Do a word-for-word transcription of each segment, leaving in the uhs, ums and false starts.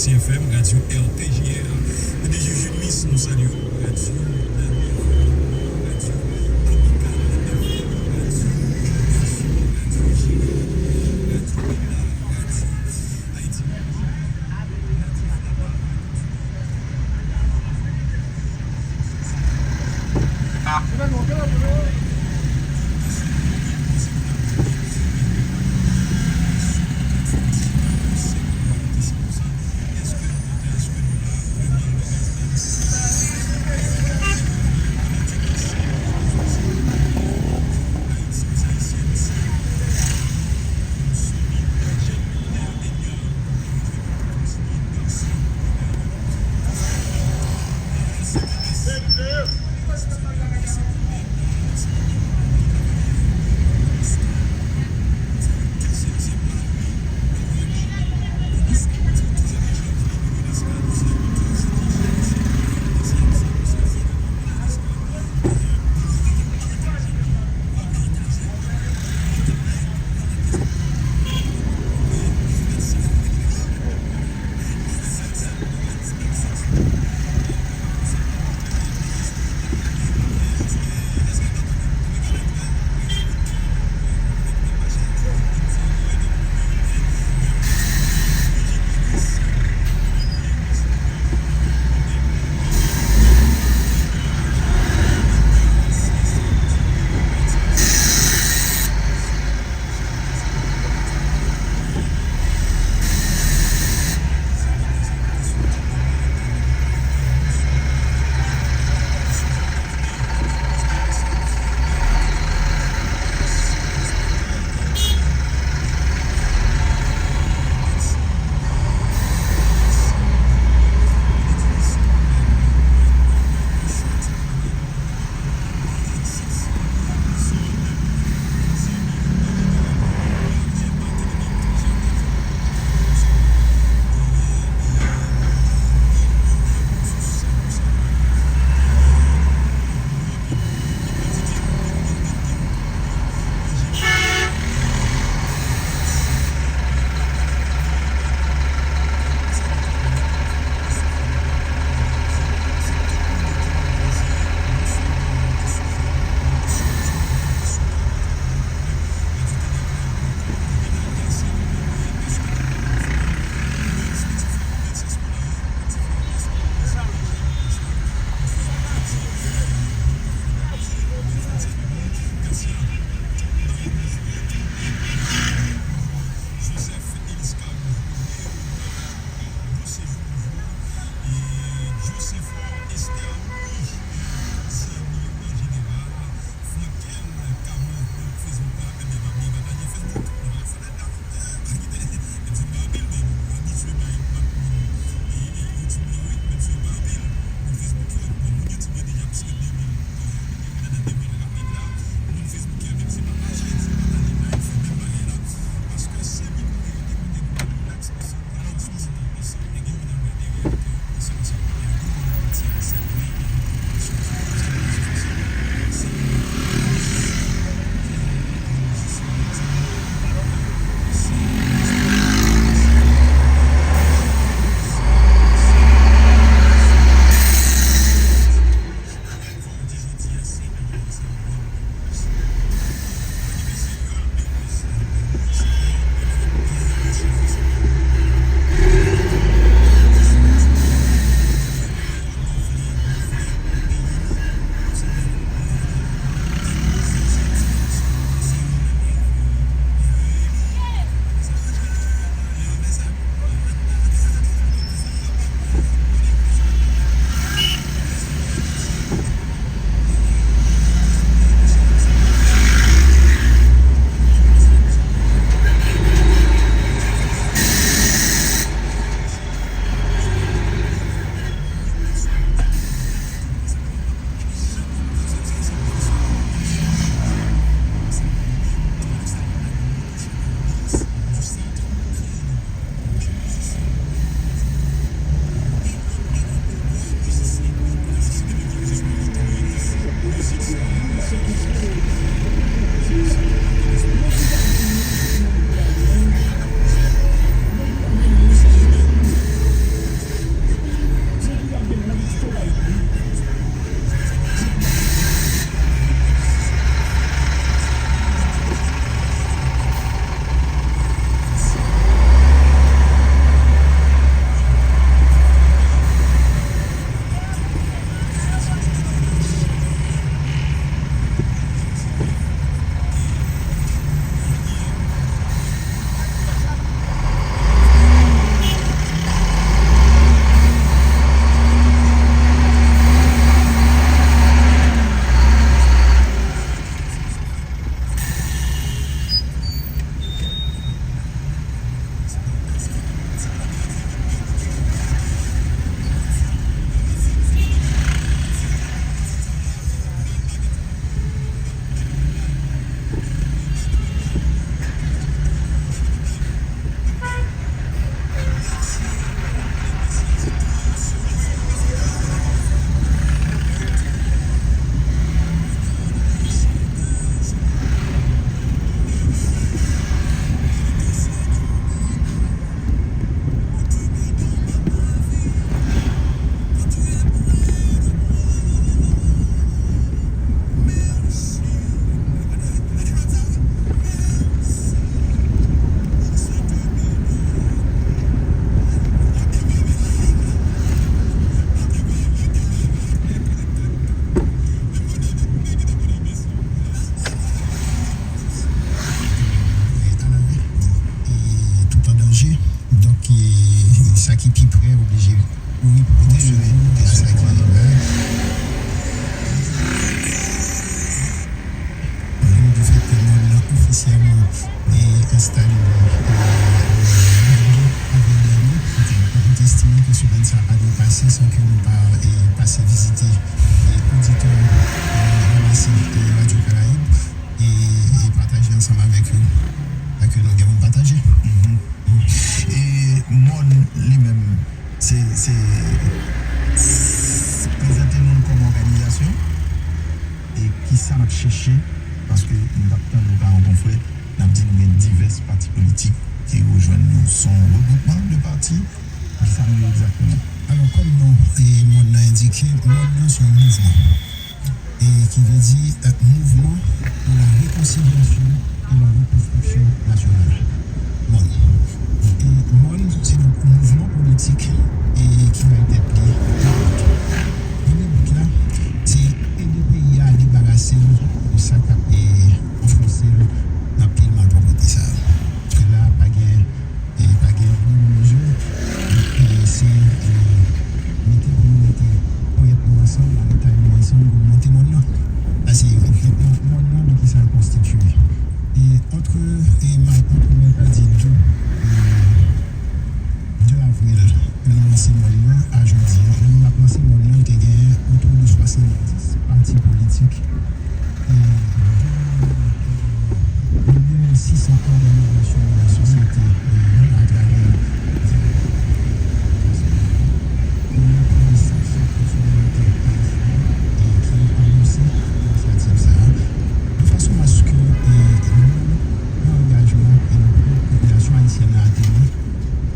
F M, radyo R T J R. P D G Jules Mis, nou salye w. Radyo Dani F M, radyo Amikal F M, radyo Jèn Gason, radyo Jimmy, radyo Bella, radyo Ayiti. Sa ki pi pre oblije kouri pou pwoteje yo a sa ki la. Menm du fait que mòn nan ofisyèlman e enstale avèk dènye, nou te estime ke semèn sa a pa dwe pase san ke nou pa e pase vizite e oditè e ranmase e Radio Caraïbe e e pataje ansanm avèk yo sa ke nou gen pou n pataje. E mòn li menm se se prezante nou kòm òganizasyon e kisa n ap chèche paske m t ap tande pa yon konfrè n ap di nou gen divès pati politik ki rejwenn nou se yon regroupman de pati kisa nou ye egzakteman. Alò kòm non e mòn nan endike mòn nan se yon mouvman e ki vle di mouvman pou la rekonsilyasyon e la rekonstriksyon nasyonal. Mòn. E mòn se yon mouvman politik e ki bay tèt li. Premye bout la se ede peyi a debarase l de sa k ap anfonse l nan pil malpwòpte sa. Paske la pa gen E pa gen ni mezi, se mete pou nou mete ponyèt nou ansanm, mare tay nou ansanm pou nou monte mòn nan. Sa se mòn nan de ki sa l konstitiye. E antre madi pou mèkredi de de avril pou nou lanse mòn nan a jodi a, lè nou ap lanse mòn nan, te gen otou de swasanndis pati politik. Li gen sis ankò nan nivo sou lasosyete atravè yon plis san san pèsonalite ayisyen ki anonse inisyativ sa a, de fason aske nou pran angajman e nou pran popilasyon ayisyèn nan ateri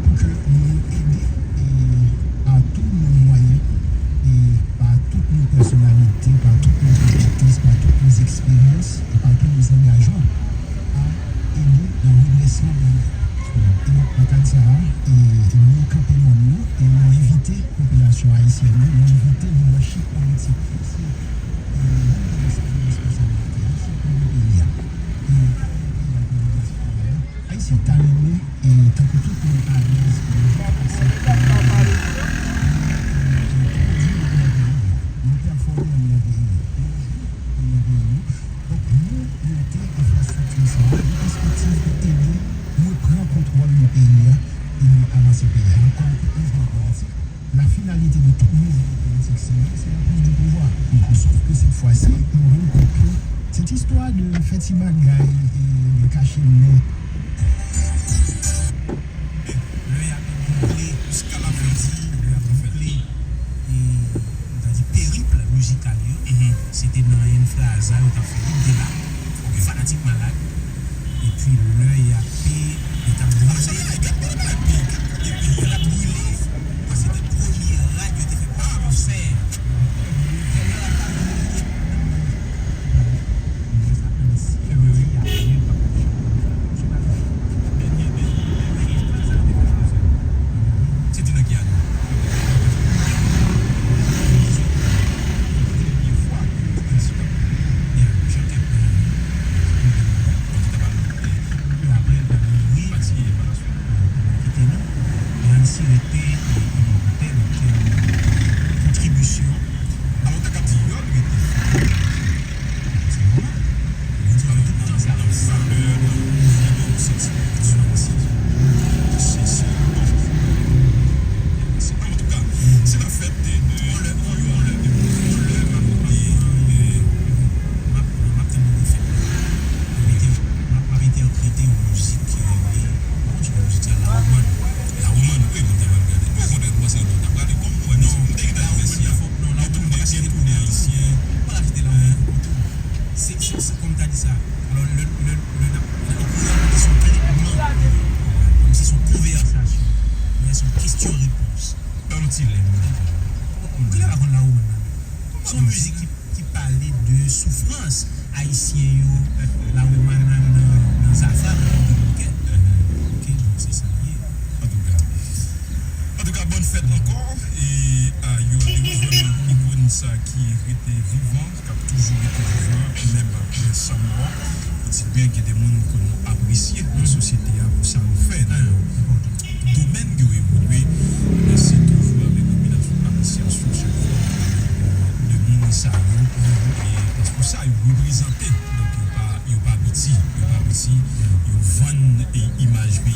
pou ke nou ede pa tout nou mwayen e pa tout nou pèsonalite, pa tout nou konpetans, pa tout nou eksperyans e pa tout nou angajman a ede nan redrèsman peyi a. E donk nan kad sa a, nou kanpe mòn nou e nou envite popilasyon ayisyèn nan, nou envite lidèchip politik ki se moun ki gen responsabilite a, se pou peyi a. E pou peyi a, pou dyaspora a, Ayisyen ta renmen e tankou tout moun alèz pou yo aksepte yo pèfòme nan peyi yo, yo pèfòme nan peyi yo, yo jwi nan peyi yo. Donk nou monte enfrastrikti sa a nan pèspektiv pou ede reprann kontwòl de peyi a e nou avanse peyi a. Donk kòm tout mouvman politik, la finalité de tout mouvement politique sérieux, c'est la prise de pouvoir. Sauf que cette fois-ci, nou rann kont ke cette histoire de fè ti bagay e de kache men. Lè y ap boukle, lè y ap boukle, e, m ta di perip mizikal yo, se te nan Enfraza yo t ap fè li, m te la, fanatik malad. Epi lè y ap, yo t ap boule, epi yo t ap boule, se te premye rad yo te fè pa konsè. Se te nan ki ane? Apre l pa mouri, li kite nou. Jansi rete imòtèl an tèm kontribisyon. Alò, w ta ka di, Yòl rete fò. Se nòmal. Yo di nou tout tan sa. Nan valè, nan mouvman, nan santiman, nan santiman. Se, se, se, antouka, se la fèt de, de, de, de, de, m ap, m ap, m ap tann nou fèt. M ap ete, m ap, m ap entèprete yon mizik ki rele, kòman ti mizik sa, La Romane. La Romane, wi, mwen tèlman gade. Okontrè, m panse nou ta prale kòm mwen, non, m te gentan di mèsi a. Yo tounen, gen tounen ayisyen. Ou pa rachte La Romane pou tou. Se, se, se kòm ta di sa. Alò, lè, lè, lè n ap, lè n ap kouri apre kesyon klipman, kòmsi se yon konvèsasyon, oubyen se yon kesyon repons. Ban m ti lè, non. Kilè pa konn La Romane nan men. Se yon mizik ki, ki pale de soufrans ayisyen yo, La Romane nan, nan, nan Zafa, nan Dominikèn. Ok, donk se sa l ye. Antouka. Antouka, bòn fèt ankò e a yon de mouvman ikòn sa ki rete vivan, k ap toujou rete vivan, menm apre sa mò. Pitit byen, gen de moun ke nou apresye nan sosyete a pou sa nou fè, nou